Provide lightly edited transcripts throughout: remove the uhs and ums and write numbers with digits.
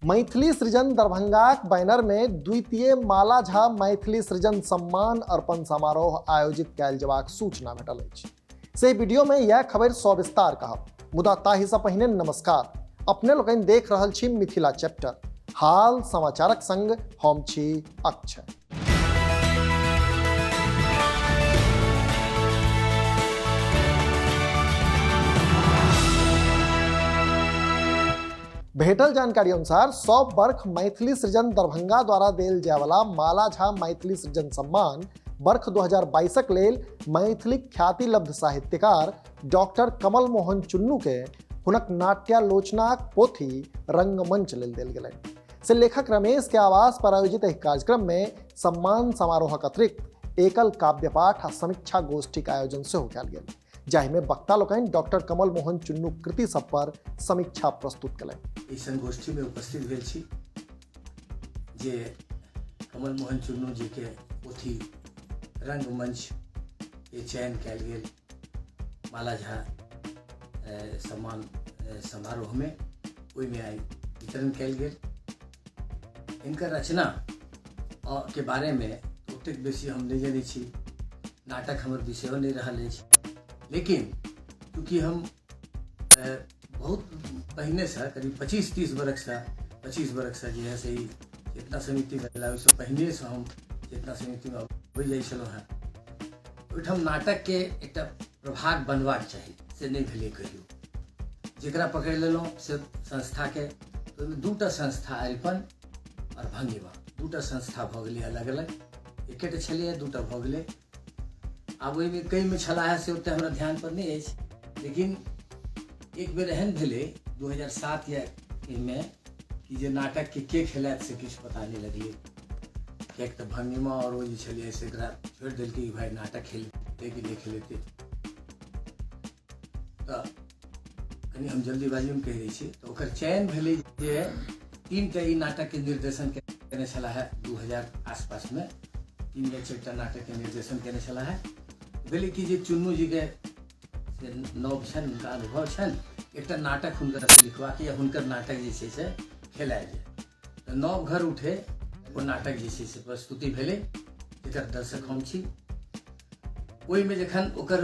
मैथिली सृजन दरभंगाक बैनर मे द्वितीय माला झा मैथिली सृजन सम्मान अर्पण समारोह आयोजित कयल जेबाक सूचना भेटल अछि। से वीडियो में यह खबर सविस्तार कहब, मुदा ताहि सँ पहिने नमस्कार। अपने लोकनि देख रहल छी मिथिला चैप्टर, हाल समाचारक संग हम छी अक्षय। भेटल जानकारी अनुसार 100 बर्ख मैथिली सृजन दरभंगा द्वारा देल जायवला माला झा मैथिली सृजन सम्मान बर्ख 2022 लेल मैथिली ख्यातिलब्ध साहित्यकार डॉक्टर कमल मोहन चुन्नू के हुनक नाट्यालोचनाक पोथी रंगमंच लेल देल गेलनि। से लेखक रमेश के आवास पर आयोजित एहि कार्यक्रम में सम्मान समारोहक अतिरिक्त एकल काव्य पाठ आ समीक्षा गोष्ठीक आयोजन सेहो कयल गेल, जाहि में वक्ता लोकनि डॉक्टर कमल मोहन चुन्नू कृति सब पर समीक्षा प्रस्तुत कयलनि। एहि संगोष्ठी में उपस्थित भेल छी जे कमल मोहन चुन्नू जी के पोथी रंगमंच के चयन कयल गेल माला झा सम्मान समारोह में, ओहिमे आइ वितरण कयल गेल। इनकर रचना के बारे में ओतेक बेसी हम नहि जनै छी, नाटक हमर विषयो नहि रहल अछि, लेकिन चूँकि हम बहुत पहिनेसँ करीब 25-30 बरखसँ 25 बरखसँ जे है से ई चेतना समिति भेला, ओहिसँ पहिनेसँ हम चेतना समितिमे अबै जाइ छलहुँ हेँ। ओहिठाम नाटकके एकटा प्रभाग बनबाक चाही, से नहि भेलै कहियो। जकरा पकड़ि लेलहुँ से संस्थाके, ओहिमे दूटा संस्था अरिपन आओर भंगिमा, दूटा संस्था भऽ गेलै अलग अलग, एकेटा छलैए दूटा भऽ गेलै। आब ओहिमे कईमे छलाह है से ओते हमरा ध्यान पर नहि अछि, लेकिन एक बेर एहन भेलै 2007 या एहिमे कि जे नाटकके के खेलायत से किछु पता नहि लगलै, किएक तऽ भंगिमा आओर ओ जे छलियै से एकरा छोड़ि देलकै कि भाइ नाटक खेलतै कि नहि खेलेतै। तऽ कनि हम जल्दीबाजीमे कहि दै छी, तऽ ओकर चयन भेलै जे 3टा ई नाटकके निर्देशन केने छलाह है 2000 आसपासमे, 3 या 4टा नाटकके निर्देशन केने छलाह है। भेलै कि जे चुन्नू जीके से नव छनि, हुनका अनुभव छनि, एकटा नाटक हुनकर लिखबाके या हुनकर नाटक जे छै से खेलायल जाय। तऽ नव घर उठे ओ नाटक जे छै से प्रस्तुति भेलै, जकर दर्शक हम छी। ओहिमे जखन ओकर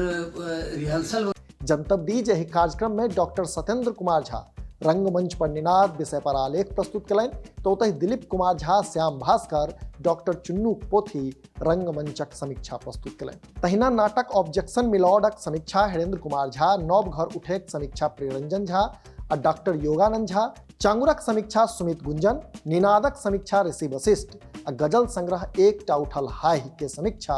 रिहर्सल जनतब दी जे एहि कार्यक्रम में डॉक्टर सत्येंद्र कुमार झा रंगमंच पर निनाद विषय पर आलेख प्रस्तुत कयलनि, तऽ ओतहि दिलीप कुमार झा, श्याम भास्कर डॉक्टर चुन्नू पोथी रंगमंचक समीक्षा प्रस्तुत कयलनि। तहिना नाटक ऑब्जेक्शन मिलॉर्डक समीक्षा हरेंद्र कुमार झा, नव घर उठेक समीक्षा प्रियरंजन झा आ डॉक्टर योगानंद झा, चांगुरक समीक्षा सुमित गुंजन, निनादक समीक्षा ऋषि वशिष्ठ आ गजल संग्रह एकटा उठल हाहि के समीक्षा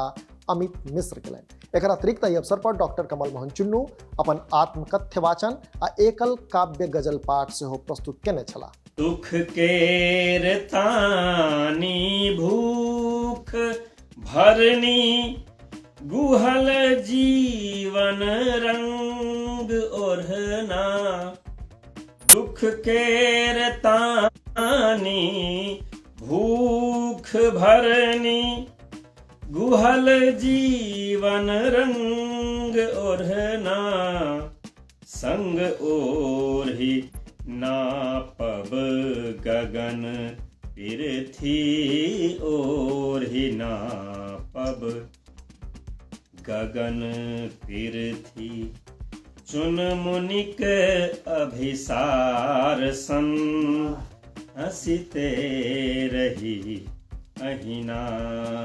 अमित मिश्र कयलनि। एकर अतिरिक्त एहि अवसर पर डॉक्टर कमल मोहन चुन्नू अपन आत्मकथ्य वाचन आ एकल काव्य गजल पाठ सेहो प्रस्तुत केने छलाह। दुख केर तानी भूख भरनी गुहल जीवन रंग ओढ़ना, दुख केर तानी भूख भरनी गुहल जीवन रंग ओढ़ना, संग ओढ़ी नापब गगन पृथ्वी ओढ़ी नापब गगन पृथ्वी, चुन मुनिक अभिसार सन हँसिते रही अहिना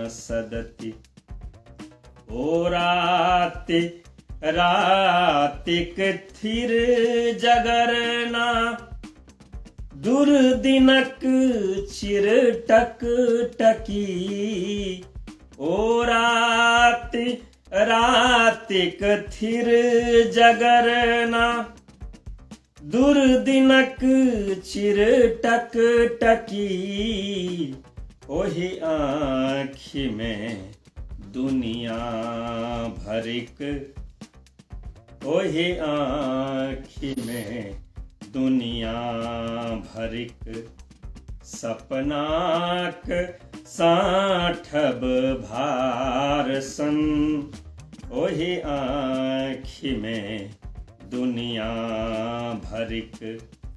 सदति। ओ राति रातिक थिर जगरना दुर्दिनक चिरटक टकी, ओ राति रातिक थिर जगरना दुर्दिनक चिरटक टकी, ओहि आँखि में दुनिया भरिक, ओहि आँखि में दुनिया भरिक सपनाक साँठब भार सन, ओहि आँखि में दुनिया भरिक।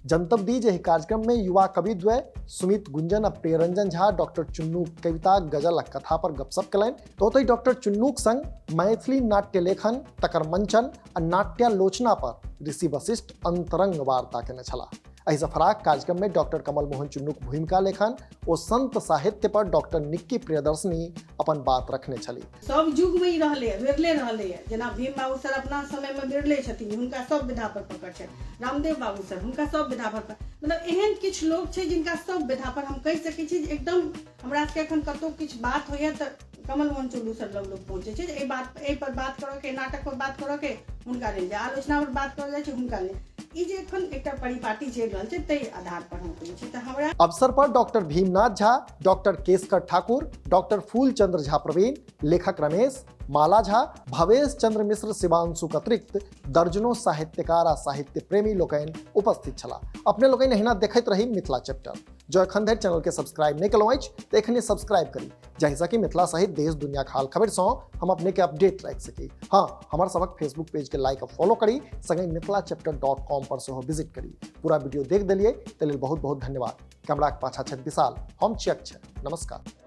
जनतब दी जे एहि कार्यक्रम में युवा कवि द्वय सुमित गुंजन आ प्रियरंजन झा डॉक्टर चुन्नूक कविता, गजल आ कथा पर गपशप केलनि तऽ ओतहि डॉक्टर चुन्नूक संग मैथिली नाट्य लेखन, तकर मंचन आ नाट्यालोचना पर ऋषि वशिष्ठ अंतरंग वार्ता केने छलाह। एहिसँ फराक कार्यक्रम में डॉक्टर कमल मोहन चुन्नूक भूमिका लेखन ओ संत साहित्य पर डॉक्टर निक्की प्रियदर्शनी अपन बात रखने छली। सब युग में ई रहलै, बिरले रहलै। जेना भीम बाबू सर अपना समय में बिरले छथिन, हुनका सब विधा पर पकड़ छै। रामदेव बाबू सर, हुनका सब विधा पर, मतलब एहन किछु लोक छै जिनका सब विधा पर हम कहि सकै छी जे एकदम हमरा सबके एखन कतहु किछु बात होइए तऽ कमल मोहन चुल्लू सर लग लोक पहुँचै छै जे एहि बात, एहि पर बात करऽके, नाटक पर बात करऽके हुनका लेल जाय, आलोचना पर बात करल जाइ छै हुनका लेल। ई जे एखन एकटा परिपाटी चलि रहल छै ताहि आधार पर हम कहै छी तऽ हमरा अवसर पर doctor Bhimnath Jha, doctor Keshkar Thakur, doctor Phoolchandra Jha Praveen, लेखक रमेश, माला झा, भवेश चंद्र मिश्र शिवांशुक अतिरिक्त दर्जनों साहित्यकार आ साहित्य प्रेमी लोकनि उपस्थित छलाह। अपने लोकनि एहिना देखैत रही मिथिला चैप्टर। जँ एखन धरि चैनल के सब्सक्राइब नहि केलहुँ अछि तऽ एखने सब्सक्राइब करी, जाहिसँ कि मिथिला सहित देश दुनिया हाल खबर सँ हम अपने के अपडेट राखि सकी। हाँ, हमर सबक फेसबुक पेज के लाइक आ फॉलो करी, संगहि mithilachappter.com पर सेहो विजिट करी। पूरा वीडियो देख देलियै ताहि लेल बहुत बहुत धन्यवाद। कैमराक पाछा छथि विशाल, हम छी अक्षय। नमस्कार।